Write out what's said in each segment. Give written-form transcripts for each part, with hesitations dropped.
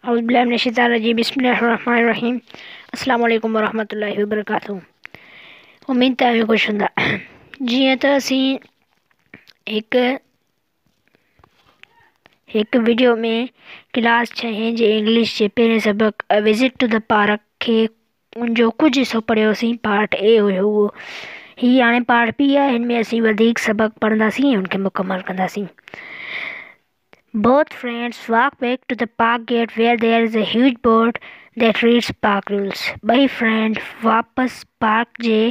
अऊज़ुबिल्लाहि बिस्मिल्लाहिर्रहमानिर्रहीम। अस्सलाम वालेकुम वरहमतुल्लाहि वबरकातुहू। उम्मीद त अव्हां ख़ुशि हूंदा। जीअं त असीं हिकु हिकु वीडियो में क्लास छहें जे इंग्लिश जे पहिरें सबक़ a visit to the park खे उनजो कुझु हिसो पढ़ियोसीं, पार्ट ए हुयो उहो। हीअ हाणे पार्ट बी आहे, हिन में असीं वधीक सबक़ पढ़ंदासीं ऐं उनखे मुकमल कंदासीं। Both friends walk back to the park gate where there is a huge board that reads park rules. ॿई फ्रेंड वापसि पार्क जे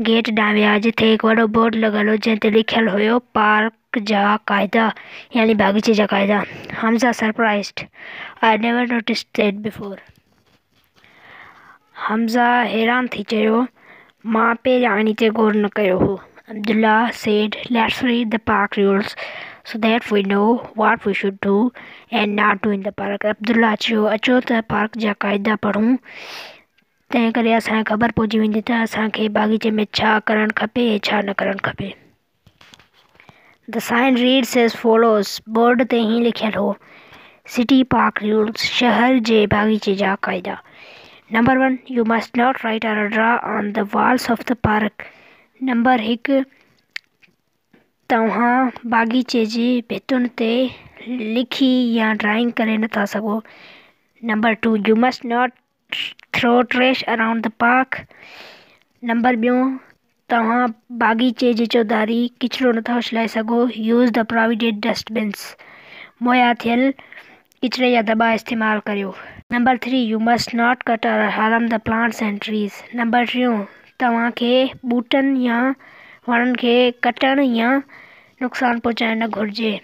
गेट ॾांहुं विया जिथे हिकु वॾो बोर्ड लॻल हो जंहिं ते लिखियलु हुयो पार्क जा क़ाइदा यानी बाग़ीचे जा क़ाइदा। Hamza surprised, I never noticed that before. Hamza हैरान थी चयो, मां पहिरियां इन ते गौर न कयो हो। Abdullah said, let's read the park rules so that we know what we should do and not do in the park. Abdullah चयो, अचो त पार्क जा क़ाइदा पढ़ूं, तंहिं करे असांखे ख़बर पइजी वेंदी त असांखे बाग़ीचे में छा करणु खपे ऐं छा न करणु खपे। The sign reads as follows. Board ते हीअं लिखियलु हो, सिटी पार्क रूल्स, शहर जे बाग़ीचे जा क़ाइदा। Number 1, you must not write or draw on the walls of the park. Number 1, तव्हां बाग़ीचे जी भितुनि ते लिखी या ड्राइंग करे नथा सघो। Number 2, you must not throw trash around the park. Number 2, तव्हां बाग़ीचे जे चौधारी किचरो नथा उछलाए सघो। Use the provided dustbins, मुहैया थियल किचरे जा दॿा इस्तेमालु करियो। Number 3, you must not cut or harm the plants and trees. Number 3, तव्हांखे ॿूटनि या वणनि खे कटणु या नुक़सानु पहुचाइणु न घुरिजे।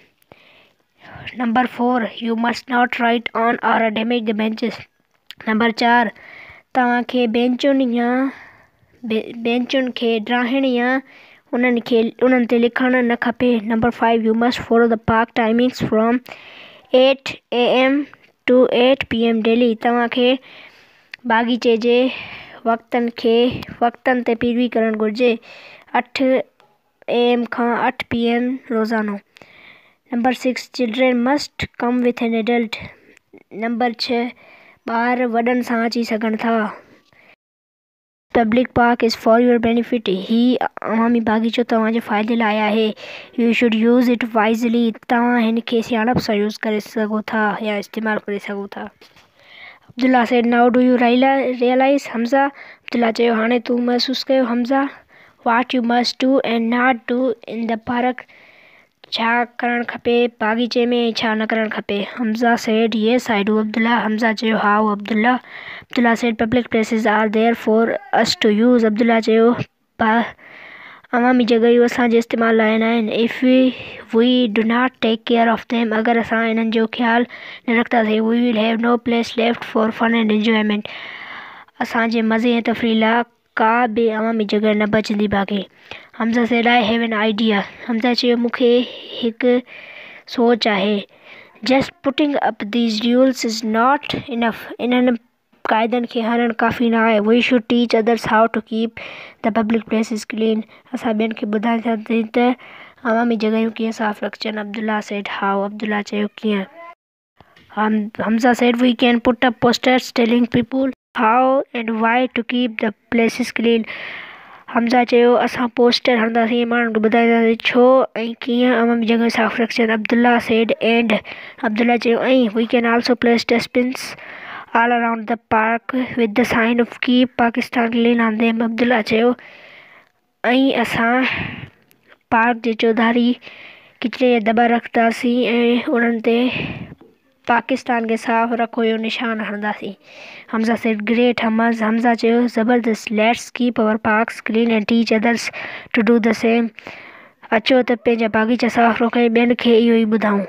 Number 4, you must not write on or damage the benches. Number 4, तव्हांखे बेंचुनि या बेंचुनि खे ड्राहिणु या उन्हनि खे उन्हनि ते लिखणु न खपे। Number 5, you must follow the park timings from 8 AM to 8 PM daily. तव्हांखे बाग़ीचे जे वक़्तनि खे वक़्तनि ते पैरवी करणु घुरिजे, 8 AM खां 8 PM रोज़ानो। Number 6, children must come with an adult. Number 6, ॿार वॾनि सां अची सघनि था। Public park is for your benefit. ही अवामी बाग़ीचो तव्हांजे फ़ाइदे लाइ आहे। You should use it wisely. तव्हां हिनखे सियाणप सां यूज़ करे सघो था या इस्तेमालु करे सघो था। Abdullah said, now do you realise Hamza. Abdullah चयो, हाणे तूं महसूसु कयो Hamza, what you must do and not do in the park. छा करणु खपे बाग़ीचे में ऐं छा न करणु खपे। Hamza said, yes I do Abdullah. Hamza चयो, how Abdullah. Abdullah said, public places are there for us to use. Abdullah चयो, अवामी जॻहियूं असांजे इस्तेमाल लाइ न आहिनि। If we do not take care of them, अगरि असां इन्हनि जो ख़्यालु न रखंदासीं, we will have no place left for fun and enjoyment. असांजे मज़े ऐं तफ़रीह लाइ का बि अवामी जॻह न बचंदी बाक़ी। Hamza said, I have an idea. Hamza चयो, मूंखे हिकु सोच आहे। Just putting up these rules is not enough. इन्हनि क़ाइदनि खे हणणु काफ़ी न आहे। We should teach others how to keep the public places clean. असां ॿियनि खे ॿुधाईंदासीं त अवामी जॻहियूं कीअं साफ़ रखजनि। Abdullah said, how. Abdullah चयो, कीअं। Hamza said, we can put up posters telling people how and why to keep the places clean. Hamza चयो, असां पोस्टर हणंदासीं ऐं माण्हुनि खे ॿुधाईंदासीं छो ऐं कीअं अवामी जॻहियूं साफ़ रखजनि। अब्दुल्ला सेड एंड, अब्दुल्ला चयो ऐं, we can also place dustbins all around the park with the sign of keep Pakistan clean on them. Abdullah चयो ऐं असां पार्क जे चौधारी किचरे जा दॿा रखंदासीं ऐं उन्हनि ते पाकिस्तान खे साफ़ रखो जो निशान हणंदासीं। Hamza said, great Hamza. Hamza चयो, ज़बरदस्त। Let's keep our parks clean and teach others to do the same. अचो त पंहिंजा बाग़ीचा साफ़ रखूं ऐं ॿियनि खे इहो ई ॿुधाऊं।